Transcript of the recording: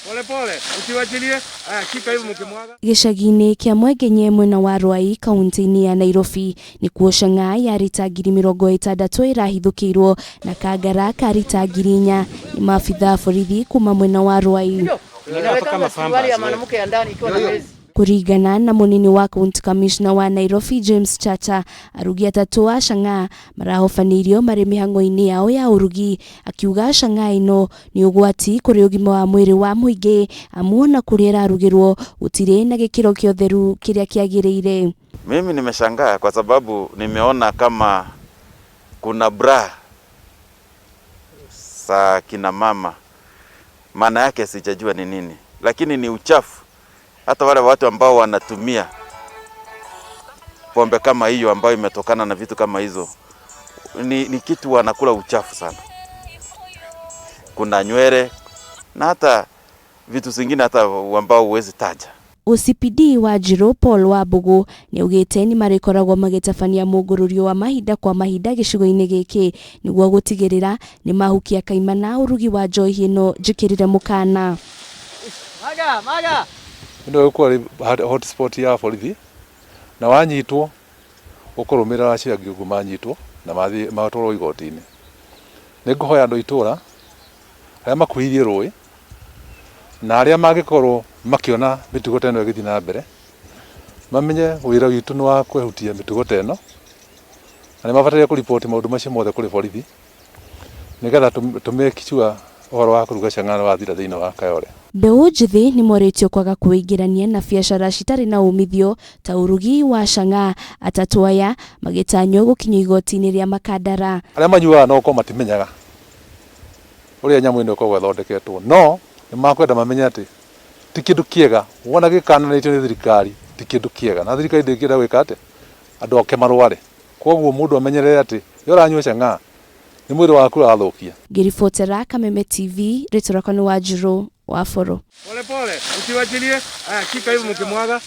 Pole pole, usiwachilie. Aya, shika hivi mkimwaga. Gĩcagi-inĩ kĩa Mwengenye mwena wa Ruai kaunti-inĩ ya Nairobi nĩkuo chang'aa ya rita 60,000 ĩrahithũkĩirwo na kangara ka rita 4,000 nĩ maabitha a borithi kuma mwena wa Ruai. Unawekanga suruali ya mwanamke ya ndani ikiwa na mezi. Kũringana na mũnini wa county commissioner wa Nairobi James Chacha, arugi atatũ a chang'aa marahobanĩirio marĩ mĩhang'o-inĩ yao ya ũrugi, akiuga chang'aa ĩno nĩ ũgwati kũrĩ ũgima wa mwĩrĩ wa mũingĩ amu ona kũrĩa ĩrarugĩrwo gũtirĩ na gĩkĩro kĩa ũtheru kĩrĩa kĩagĩrĩire. Mimi nimeshangaa kwa sababu nimeona kama kuna bra za kina mama, maana yake sijajua ni nini, lakini ni uchafu. Hata wale watu ambao wanatumia pombe kama hiyo ambayo imetokana na vitu kama hizo ni kitu wanakula uchafu sana. Kuna nywele na hata vitu zingine hata ambao huwezi taja. OCPD wa Njirũ Paul Wambugu nĩaugĩte nĩmarĩkoragwo magĩtabania mũngũrũrio wa mahinda kwa mahinda gĩcigo-inĩ gĩkĩ nĩguo gũtigĩrĩra nĩmahukia kaimana ũrugi wa njohi ĩno njĩkĩrĩre mũkana. Maga, maga. Ĩno ĩgũkorwo ĩrĩ hotspot ya borithi na wanyitwo ũkũrũmĩrĩra acio angĩ ũguo manyitwo na mathiĩ matwarwo igoti-inĩ. Nĩ ngũhoya andũ a itũra arĩa makuhĩrĩirie rũĩ na arĩa mangĩkorwo makĩona mĩtugo ta ĩno ĩgĩthiĩ na mbere mamenye wĩra witũ nĩ wa kwehutia mĩtugo ta ĩno na nĩ mabataire kũriboti maũndũ macio mothe kũrĩ borithi nĩgetha tũ make sure ũhoro wa kũruga chang'aa nĩ wathira thĩinĩ wa Kayole. Mbeũ njĩthĩ nĩmorĩtio kwaga kwĩingĩrania na biacara citarĩ na umithio ta ũrugi wa chang'aa, atatũ aya magĩtanywo gũkinyio igoti-inĩ rĩa Makandara. Arĩa manyuaga no gũkorwo matimenyaga ũrĩa nyamũ ĩno ĩkoragwo ĩthondeketwo no nĩ makwenda mamenye atĩ ti kĩndũ kĩega wona gĩkananĩtio nĩ thirikari ti kĩndũ kĩega na thirikari ndĩngĩenda gwĩka atĩ andũ ake marware koguo mũndũ amenyerere atĩ rĩrĩa ũranyua chang'aa nĩ mwĩrĩ waku ũrathũkia. Ngĩribotera Kameme TV, rĩtwa rĩakwa nĩ Wanjirũ wa Boro. Pole pole, usiwachilie. Aya, shika hivi mkimwaga.